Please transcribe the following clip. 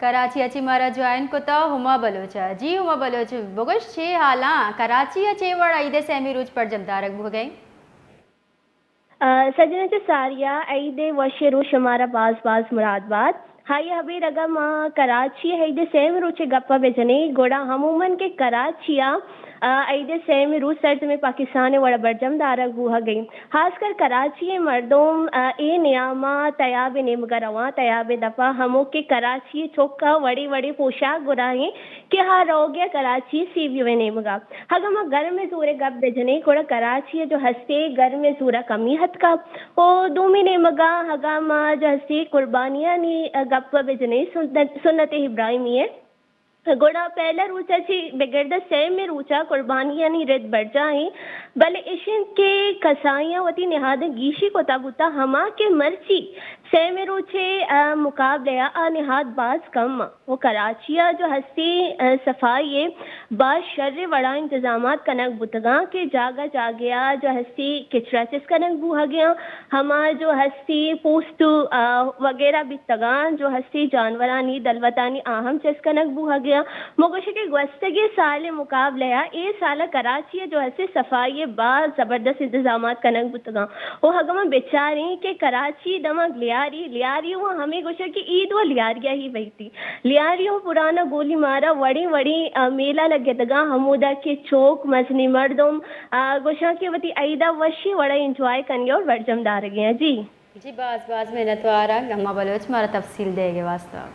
کراچی ءَ چہ مارا جوائن کتا ہما بلوچ ءَ۔ جی ہما بلوچ، بگوش چے حالاں؟ کراچی ءَ چے وڑ عید ءِ سیمی روچ برجم دارگ بوھگ ءَ ایں؟ آ، سجناں چہ ساریا عید ءِ وشیں روچ شمارا باز باز مراد بات۔ ہائی ابید اگاں ما کراچی ءِ عید ءِ سیمی روچ ءِ گپ ءَ بہ جنیں، گڑا عموماً کہ کراچی ءَ، آ، عید ءِ سیمی روچ سرجمیں پاکستان ءِ وڑ ءَ برجم دارگ بوھگ ءَ ایں۔ ہاسکر کراچی ءِ مردم، آ، اے نیام ءَ تیاب ءِ نیمگ ءَ رواں، تیاب ءِ دپ ءَ، ہمو کہ کراچی ءِ چک ءَ وڑیں وڑیں پوشاک گورا ایں کہ آ روگ ءَ کراچی ءِ سی ویو ءِ نیمگ ءَ۔ اگاں ما گرم ءِ زور ءِ گپ بہ جنیں، گڑا کراچی ءَ جو ہستے گرم ءِ زور ءَ کمی اتکا۔ او دومی نیمگ ءَ اگاں ما جو ہستے قربانیانی گپ ءَ بہ جنیں، سنت، سنت ابراہیمی ءِ، گڑا پہلا روچ ءَ چہ بگر داں سیمی روچ ءَ قربانیانی رد برجاہ ایں، بلے اش انت کہ کسائیاں وتی نہاداں گیشی کتا بوتا، ہما کہ مرچی سیمی روچ ءِ، آ، مقابلہ ءَ آ نہاد باز کم آں۔ و کراچی ءَ جو ہستی، آ، صفائی ءِ باز شر وڑا انتظامات کنگ بوتگاں کہ جاگہ جاگہ ءَ جو ہستی کچرا چست کنگ بوہگیاں، ہما جو ہستی پوست، آ، وغیرہ بیتگاں، جو ہستی جانورانی دلوتانی آ ہم چست کنگ بوہگیاں۔ ما گوشے کہ گوستگیں سال ءِ مقابلہ ءَ اے سال ءَ کراچی ءَ جو ہستی صفائی ءِ باز زبردست انتظامات کنگ بوتگاں۔ و اگاں ما بچاریں کہ کراچی دمگ لیاری، لیاری و ہمے گوشگ کہ عید و لیاریا ہی بہتی۔ لیاری و پرانا گولی مارا وڑیں وڑیں، آ، میلہ لگتگاں، ہمودا کہ چوک مزنیں مردم، آ، گوشاں کہ وتی عیدا وشیں وڑا انجوائے کنگے اور برجم دارگے ہیں۔ جی۔ جی، باز باز منتواراں گما بلوچ مارا تفصیل دیگے واسطہ۔